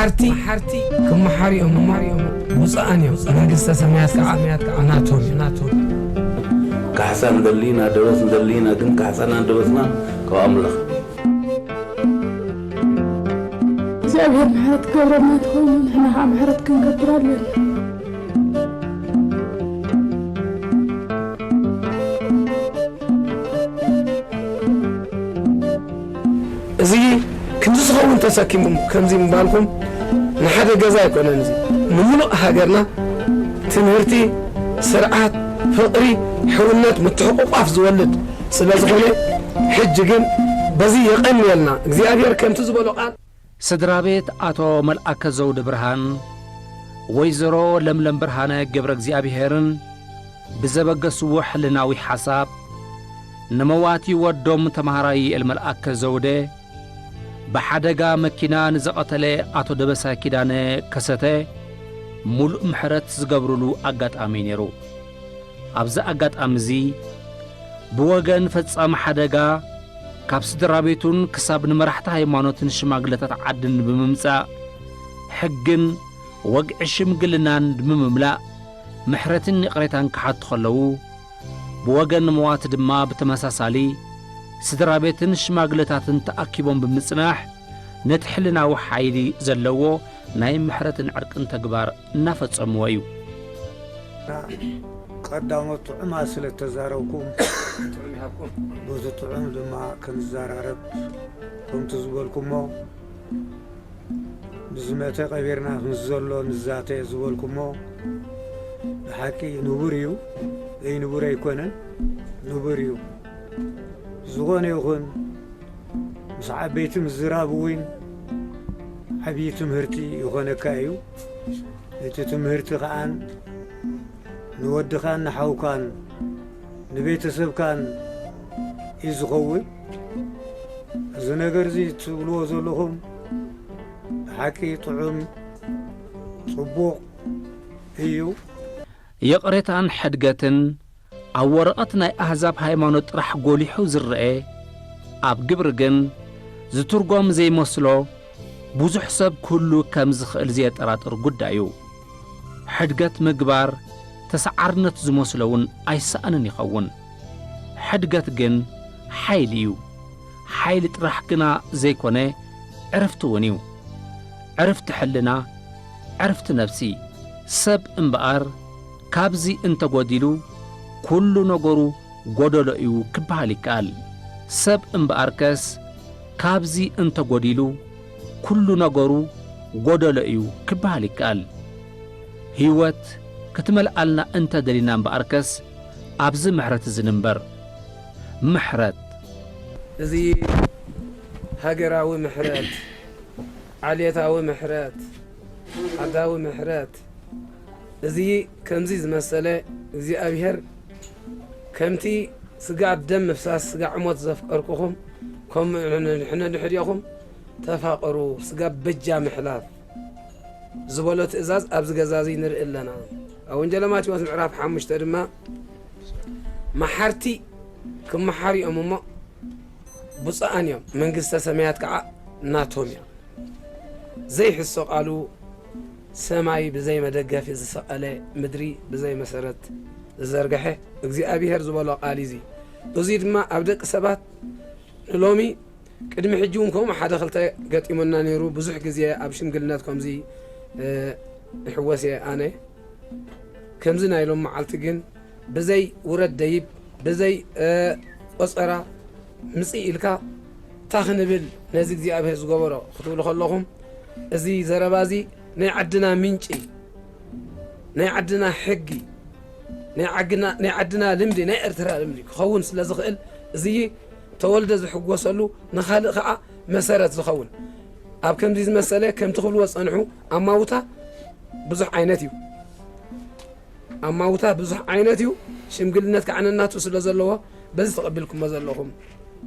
ሓርቲ ሓርቲ ክመሓር እዮም እሞ ብፁዓን እዮም፣ መንግስተ ሰማያት ከዓ ናቶም ናቶም። ካሕሳ እንደሊና ደበስ እንደሊና ግን ካሕሳና ደበስና ካብ ኣምላኽ። እግዚኣብሔር ምሕረት ክገብረልና ተኾይኑ ንሕና ከዓ ምሕረት ክንገብር ኣለና። እዚ ክንዚ ዝኸውን ተሰኪሙ ከምዚ ምባልኩም ንሓደ ገዛ ኣይኮነን፣ እዚ ንምሉእ ሃገርና ትምህርቲ፣ ስርዓት፣ ፍቕሪ፣ ሕውነት፣ ምትሕቑቋፍ ዝወልድ ስለ ዝኾነ ሕጂ ግን በዚ የቐንየልና እግዚኣብሔር ከምቲ ዝበሎ ቃል። ስድራ ቤት ኣቶ መልኣከ ዘውድ ብርሃን፣ ወይዘሮ ለምለም ብርሃነ ገብረ እግዚኣብሔርን ብዘበገስዎ ሕልናዊ ሓሳብ ንመዋቲ ወዶም ተምሃራይ ይእል መልኣከ ዘውደ ብሓደጋ መኪና ንዝቐተለ ኣቶ ደበሳ ኪዳነ ከሰተ ሙሉእ ምሕረት ዝገብሩሉ ኣጋጣሚ ነይሩ። ኣብዚ ኣጋጣሚ እዚ ብወገን ፈጻሚ ሓደጋ ካብ ስድራ ቤቱን ክሳብ ንመራሕቲ ሃይማኖትን ሽማግለታት ዓድን ብምምጻእ ሕግን ወግዒ ሽምግልናን ብምምላእ ምሕረትን ይቕሬታን ክሓቱ ከለዉ፣ ብወገን ንመዋቲ ድማ ብተመሳሳሊ ስድራ ቤትን ሽማግለታትን ተኣኪቦም ብምጽናሕ ነቲ ሕልናዊ ሓይሊ ዘለዎ ናይ ምሕረትን ዕርቅን ተግባር እናፈጸምዎ እዩ። ቀዳሞት ጥዑማት ስለ እተዛረብኩም፣ በቲ ጥዑም ድማ ክንዘራረብ፣ ከምቲ ዝበልኩሞ፣ ብዝመተ ቀቢርና ምስ ዘሎ ንዛተ ዝበልኩሞ፣ ብሓቂ ንቡር እዩ። ዘይንቡር ኣይኮነን፣ ንቡር እዩ። ዝኾነ ይኹን፣ ምስ ዓበይቲ ምዝራብ እውን ዓብዪ ትምህርቲ ይኾነካ እዩ። እቲ ትምህርቲ ከዓን ንወድኻን ንሓውካን ንቤተሰብካን እዩ ዝኸውን። እዚ ነገር እዚ ትብልዎ ዘለኹም ብሓቂ ጥዑም፣ ጽቡቕ እዩ። ይቕሬታን ሕድገትን ኣብ ወረቐት ናይ ኣህዛብ ሃይማኖት ጥራሕ ጎሊሑ ዝረኤ፣ ኣብ ግብሪ ግን ዝትርጎም ዘይመስሎ ብዙሕ ሰብ ክህሉ ከም ዝኽእል ዘየጠራጥር ጉዳይ እዩ። ሕድገት ምግባር ተሰዓርነት ዝመስሎ እውን ኣይሰኣንን ይኸውን። ሕድገት ግን ሓይሊ እዩ። ሓይሊ ጥራሕ ግና ዘይኮነ ዕረፍቲ እውን እዩ። ዕረፍቲ ሕልና፣ ዕረፍቲ ነፍሲ። ሰብ እምበኣር ካብዚ እንተጎዲሉ ኩሉ ነገሩ ጎደሎ እዩ ክበሃል ይከኣል። ሰብ እምበኣርከስ ካብዚ እንተጎዲሉ ኩሉ ነገሩ ጎደሎ እዩ ክበሃል ይከኣል። ህይወት ክትመልኣልና እንተደሊና እምበኣርከስ ኣብዚ ምሕረት እዚ ንንበር። ምሕረት። እዚ ሃገራዊ ምሕረት፣ ዓሌታዊ ምሕረት፣ ዓዳዊ ምሕረት፣ እዚ ከምዚ ዝመሰለ እግዚኣብሔር ከምቲ ስጋዕ ደም ምፍሳስ ስጋዕ ሞት ዘፍቀርኩኹም፣ ከምኡ ንሕነ ንሕድኹም ተፋቐሩ፣ ስጋ በጃ ምሕላፍ ዝበሎ ትእዛዝ ኣብዚ ገዛ እዚ ንርኢ ኣለና። ኣብ ወንጌለ ማቴዎስ ምዕራፍ ሓሙሽተ ድማ፣ መሓርቲ ክመሓሩ እዮም እሞ፣ ብፁዓን እዮም፣ መንግስተ ሰማያት ከዓ ናቶም እዮም። ዘይሕሶ ቃሉ፣ ሰማይ ብዘይ መደገፊ ዝሰቐለ፣ ምድሪ ብዘይ መሰረት ዝዘርግሐ እግዚኣብሔር ዝበሎ ቃል እዚ። እዙይ ድማ ኣብ ደቂ ሰባት ንሎሚ፣ ቅድሚ ሕጂ እውን ከምኡ ሓደ ክልተ ገጢሙና ነይሩ። ብዙሕ ግዜ ኣብ ሽምግልነት ከምዚ፣ እ፣ ይሕወስ እየ ኣነ። ከምዚ ናይ ሎም መዓልቲ ግን ብዘይ ውረድ ደይብ፣ ብዘይ፣ እ፣ ቆጸራ ምጽእ ኢልካ፣ እንታይ ክንብል ነዚ እግዚኣብሔር ዝገበሮ ክትብሉ ከለኹም፣ እዚ ዘረባ እዚ ናይ ዓድና ምንጪ፣ ናይ ዓድና ሕጊ፣ ናይ ዓግና-፣ ናይ ዓድና ልምዲ፣ ናይ ኤርትራ ልምዲ ክኸውን ስለ ዝኽእል፣ እዚ ተወልደ ዝሕጎሰሉ፣ ንኻልእ ኸዓ መሰረት ዝኸውን። ኣብ ከምዚ ዝመሰለ፣ ከምቲ ክብልዎ ጸንሑ፣ ኣማውታ ብዙሕ ዓይነት እዩ። ኣማውታ ብዙሕ ዓይነት እዩ። ሽምግልነት ከዓ ነናቱ ስለ ዘለዎ፣ በዚ ተቐቢልኩሞ ዘለኹም፣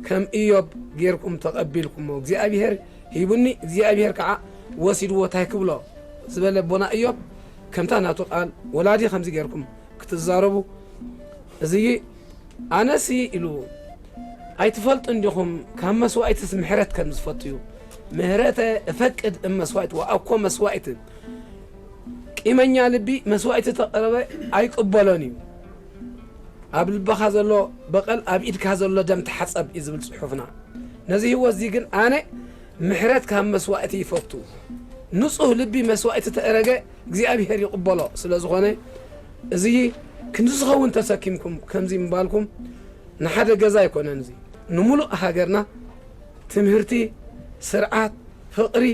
ከም ኢዮብ ጌርኩም ተቐቢልኩሞ። እግዚኣብሔር ሂቡኒ፣ እግዚኣብሔር ከዓ ወሲድዎ፣ ታይ ክብሎ ዝበለ ኣቦና ኢዮብ፣ ከምታ ናቱ ቃል፣ ወላዲ ከምዚ ጌርኩም ክትዛረቡ፣ እዚ ኣነሲ ኢሉ፣ ኣይትፈልጡን ዲኹም ካብ መስዋእትስ ምሕረት ከም ዝፈቱ እዩ? ምህረተ እፈቅድ እም መስዋዕት ወአኮ መስዋዕት። ቂመኛ ልቢ መስዋዕት ተቐረበ ኣይቅበሎን እዩ። ኣብ ልብኻ ዘሎ በቐል ኣብ ኢድካ ዘሎ ደም ተሓጸብ እዩ ዝብል ጽሑፍና። ነዚ ህይወት እዚ ግን ኣነ ምሕረት ካብ መስዋዕቲ ይፈቱ። ንጹህ ልቢ መስዋዕቲ ተእረገ እግዚኣብሔር ይቕበሎ። ስለ ዝኾነ እዚ ክንዲ ዝኸውን ተሰኪምኩም ከምዚ ምባልኩም ንሓደ ገዛ ኣይኮነን። እዚ ንምሉእ ሃገርና ትምህርቲ፣ ስርዓት፣ ፍቕሪ፣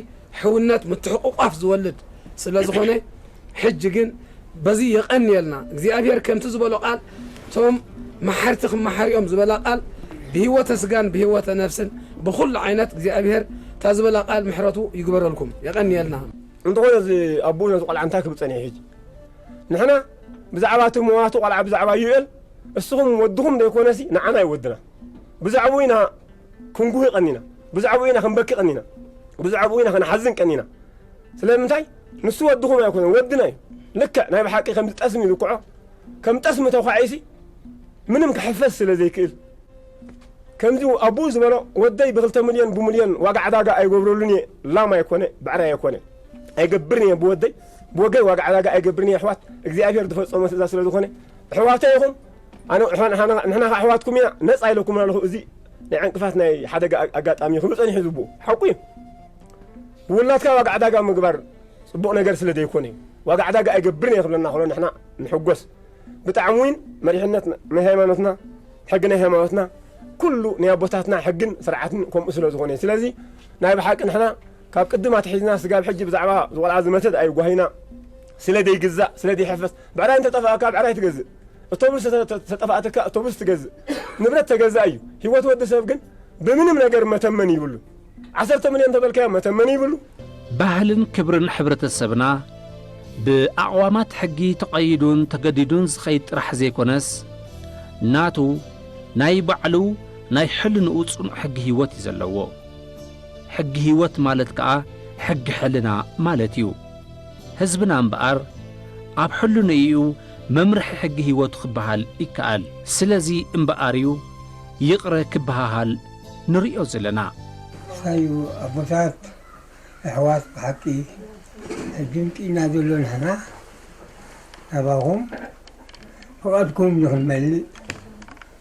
ሕውነት፣ ምትሕቑቋፍ ዝወልድ ስለ ዝኾነ ሕጂ ግን በዚ የቐንየልና እግዚኣብሔር። ከምቲ ዝበሎ ቃል እቶም መሓርቲ ክመሓር እዮም ዝበላ ቃል ብህይወተ ስጋን ብህይወተ ነፍስን ብኹሉ ዓይነት እግዚኣብሔር እታ ዝበላ ቃል ምሕረቱ ይግበረልኩም። የቐንየልና። እንተኾነ እዚ ኣቦ ነቲ ቆልዓ እንታይ ክብል ጸኒሑ ሕጂ? ንሕና ብዛዕባ እቲ መዋቲ ቆልዓ ብዛዕባ ዩኤል እስኹም ወድኹም ዘይኮነሲ ንዓና እዩ ወድና። ብዛዕባኡ ኢና ክንጉሂ ቀኒና። ብዛዕባኡ ኢና ክንበኪ ቀኒና። ብዛዕባኡ ኢና ክንሓዝን ቀኒና። ስለምንታይ? ንሱ ወድኹም ኣይኮነን፣ ወድና እዩ። ልክዕ ናይ ብሓቂ ከምዚ ጠስሚ ዝኩዖ፣ ከም ጠስሚ ተኳዒሲ ምንም ክሕፈስ ስለ ዘይክእል፣ ከምዚ ኣቦኡ ዝበሎ፣ ወደይ ብክልተ ሚልዮን ብሚልዮን ዋጋ ዕዳጋ ኣይገብረሉን እየ። ላም ኣይኮነ፣ ብዕራይ ኣይኮነ፣ ኣይገብርን እየ ብወደይ። ብወገይ ዋጋ ዕዳጋ ኣይገብርን እየ ኣሕዋት። እግዚኣብሔር ዝፈጸሞ ትእዛዝ ስለ ዝኾነ፣ ኣሕዋተይ ኢኹም። ኣነ፣ ንሕና፣ ንሕና ከኣ ኣሕዋትኩም ኢና፣ ነጻ ኢለኩም ኣለኹ። እዚ ናይ ዕንቅፋት ናይ ሓደጋ ኣጋጣሚ ክብል ጸኒሑ ዝብኡ ሓቁ እዩ። ብውላድካ ዋጋ ዕዳጋ ምግባር ጽቡቕ ነገር ስለ ዘይኮነ እዩ። ዋጋ ዕዳጋ ኣይገብርን እየ ክብለና ከሎ ንሕና ንሕጎስ። ብጣዕሚ እውን መሪሕነት ናይ ሃይማኖትና፣ ሕጊ ናይ ሃይማኖትና፣ ኩሉ ናይ ኣቦታትና ሕግን ስርዓትን ከምኡ ስለ ዝኾነ እዩ። ስለዚ ናይ ብሓቂ ንሕና ካብ ቅድም ኣትሒዝና ስጋብ ሕጂ ብዛዕባ ዝቆልዓ ዝመተት ኣይጓሂና። ስለ ዘይግዛእ፣ ስለ ዘይሕፈስ፣ ብዕራይ እንተጠፋእካ ብዕራይ ትገዝእ፣ ኣውቶቡስ ተጠፋእትካ ኣውቶቡስ ትገዝእ። ንብረት ተገዛእ እዩ። ህይወት ወዲ ሰብ ግን ብምንም ነገር መተመን ይብሉ። ዓሰርተ ሚልዮን ተበልካዮ መተመን ይብሉ። ባህልን ክብርን ሕብረተሰብና ብኣቕዋማት ሕጊ ተቐይዱን ተገዲዱን ዝኸይድ ጥራሕ ዘይኮነስ፣ ናቱ ናይ ባዕሉ ናይ ሕልንኡ ጽኑዕ ሕጊ ህይወት እዩ ዘለዎ። ሕጊ ህይወት ማለት ከኣ ሕጊ ሕልና ማለት እዩ። ህዝብና እምበኣር ኣብ ሕልንኡ መምርሒ ሕጊ ህይወቱ ክበሃል ይከኣል። ስለዚ እምበኣር እዩ ይቕረ ክበሃሃል ንርእዮ ዘለና። ሳዩ ኣቦታት፣ ኣሕዋት፣ ብሓቂ ሕጂ ምጺእና ዘሎ ንሕና ናባኹም ፍቓድኩም ንኽንመልእ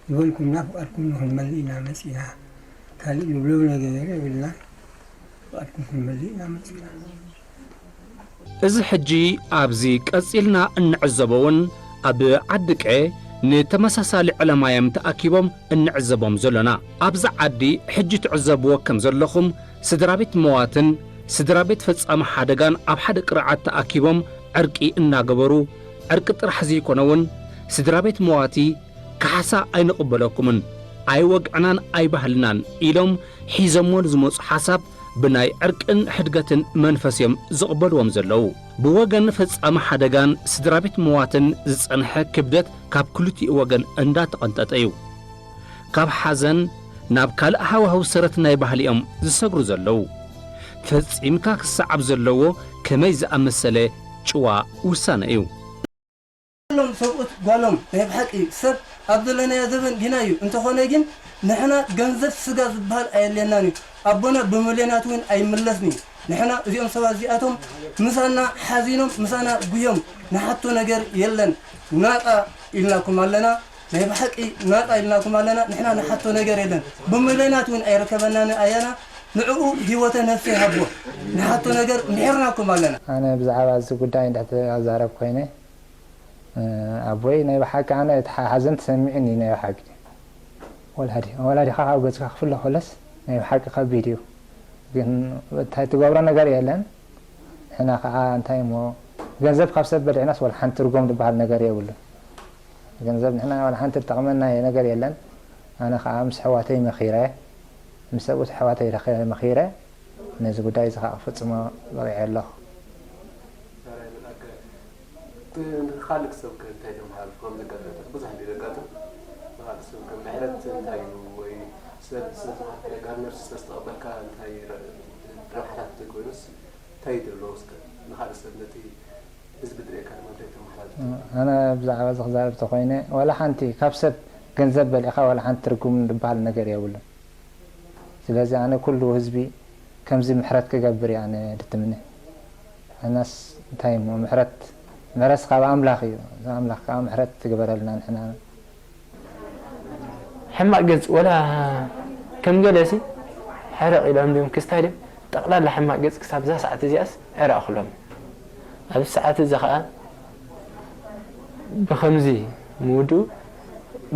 ዝበልኩምና ፍቓድኩም ንኽንመልእ ኢና መጺእና። ካልእ ንብሎ ነገር የብልና። ፍቓድኩም ክንመልእ ኢና መጺእና። እዚ ሕጂ ኣብዚ ቀጺልና እንዕዘቦ እውን ኣብ ዓዲ ቀ ንተመሳሳሊ ዕላማ እዮም ተኣኪቦም እንዕዘቦም ዘሎና። ኣብዚ ዓዲ ሕጂ ትዕዘብዎ ከም ዘለኹም ስድራ ቤት መዋትን ስድራ ቤት ፈጻሚ ሓደጋን ኣብ ሓደ ቅርዓት ተኣኪቦም ዕርቂ እናገበሩ፣ ዕርቂ ጥራሕ ዘይኮነ እውን ስድራ ቤት መዋቲ ካሕሳ ኣይንቕበለኩምን፣ ኣይወግዕናን ኣይባህልናን ኢሎም ሒዞሞ ንዝመጹ ሓሳብ ብናይ ዕርቅን ሕድገትን መንፈስ እዮም ዝቕበልዎም ዘለዉ። ብወገን ፈጻሚ ሓደጋን ስድራ ቤት መዋትን ዝጸንሐ ክብደት ካብ ክልቲኡ ወገን እንዳተቐንጠጠ እዩ። ካብ ሓዘን ናብ ካልእ ሃዋህው ሰረት ናይ ባህሊ እዮም ዝሰግሩ ዘለዉ። ፈጺምካ ክሰዓብ ዘለዎ ከመይ ዝኣመሰለ ጭዋ ውሳነ እዩ። ሎም ሰብኡት ጓሎም ናይ ብሓቂ ሰብ ኣብ ዘለናዮ ዘበን ዲና እዩ። እንተኾነ ግን ንሕና ገንዘብ ስጋ ዝበሃል ኣየድልየናን እዩ። ኣቦና ብሚልዮናት እውን ኣይምለስን እዩ። ንሕና እዚኦም ሰባት እዚኣቶም ምሳና ሓዚኖም ምሳና ጉዮም ንሓቶ ነገር የለን። ናጻ ኢልናኩም ኣለና። ናይ ብሓቂ ናጻ ኢልናኩም ኣለና። ንሕና ንሓቶ ነገር የለን። ብሚልዮናት እውን ኣይርከበናን ኣያና ንዕኡ ህይወተ ነፍሲ ይሃቦ። ንሓቶ ነገር ምሒርናኩም ኣለና። ኣነ ብዛዕባ እዚ ጉዳይ እንድሕር ኣዛረብ ኮይነ፣ እ፣ ኣቦይ ናይ ብሓቂ ኣነ እቲ ሓ-፣ ሓዘን ተሰሚዑኒ ናይ ብሓቂ። ወላዲ-፣ ወላዲኻ ካብ ገጽካ ክፍለ ከሎስ ናይ ብሓቂ ከቢድ እዩ። ግን እንታይ ትገብሮ ነገር የለን። ንሕና ከዓ እንታይ እሞ ገንዘብ ካብ ሰብ በሊዕናስ ወላ ሓንቲ ትርጉም ዝበሃል ነገር የብሉን። ገንዘብ ንሕና ወላ ሓንቲ ዝጠቕመና ነገር የለን። ኣነ ከዓ ምስ ኣሕዋተይ መኺረ፣ ምስ ሰብኡት ኣሕዋተይ ረኺበ መኺረ፣ ነዚ ጉዳይ እዚ ከዓ ክፍጽሞ በቒዐ ኣለኹ። ካልእ ሰብ ከ እንታይ ተመሓላልፉ? ከም ዘጋጠመ ብዙሕ እንዲ ዘጋጥም፣ ንኻልእ ሰብ ከ ምሕረት እንታይ እዩ? ወይ ሰብ ስለ ዝመሃርካዮ ጋርነርስ ስለ ዝተቐበልካ እንታይ ረ-፣ ረብሓታት እንተኮይኑስ እንታይ እዩ ዘለዎ? እስከ ንኻልእ ሰብ ነቲ ህዝቢ ድሬካ ድማ እንታይ ተመሓላልፉ? ኣነ ብዛዕባ እዚ ክዛረብ ተኾይነ፣ ዋላ ሓንቲ ካብ ሰብ ገንዘብ በሊዕኻ ዋላ ሓንቲ ትርጉም ዝበሃል ነገር የብሉን። ስለዚ ኣነ ኩሉ ህዝቢ ከምዚ ምሕረት ክገብር እየ ኣነ ድትምነ። ኣናስ እንታይ እሞ ምሕረት፣ ምሕረት ካብ ኣምላኽ እዩ። ኣምላኽ ከዓ ምሕረት ትግበረልና ንሕና። ሕማቕ ገጽ ወላ ከም ገለሲ ሕረቕ ኢሎም ድም ክስታይ ድም ጠቕላላ ሕማቕ ገጽ ክሳብ እዛ ሰዓት እዚኣስ ዕረቕ ክሎም። ኣብዚ ሰዓት እዚ ኸኣ ብኸምዚ ምውድኡ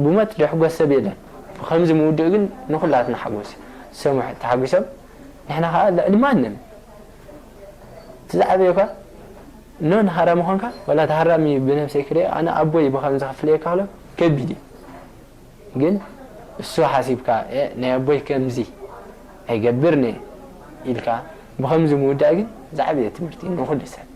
ብሞት ድሕጎስ ሰብ የለን። ብኸምዚ ምውድኡ ግን ንኹላትና ሓጎስ እዩ። ሰሙሕ ተሓጒሶም ንሕና ኸኣ ልዕሊ ማንም እቲ ዝዓበየ እኳ ኖ ንሃራሚ ኾንካ ወላ ተሃራሚ ብነብሰይ ክሪኦ ኣነ ኣቦይ ብኸምዚ ክፍለየካ ክሎ ከቢድ እዩ። ግን እሱ ሓሲብካ ናይ ኣቦይ ከምዚ ኣይገብርን እየ ኢልካ ብኸምዚ ምውዳእ ግን ዝዓበየ ትምህርቲ እዩ ንኹሉ ሰብ።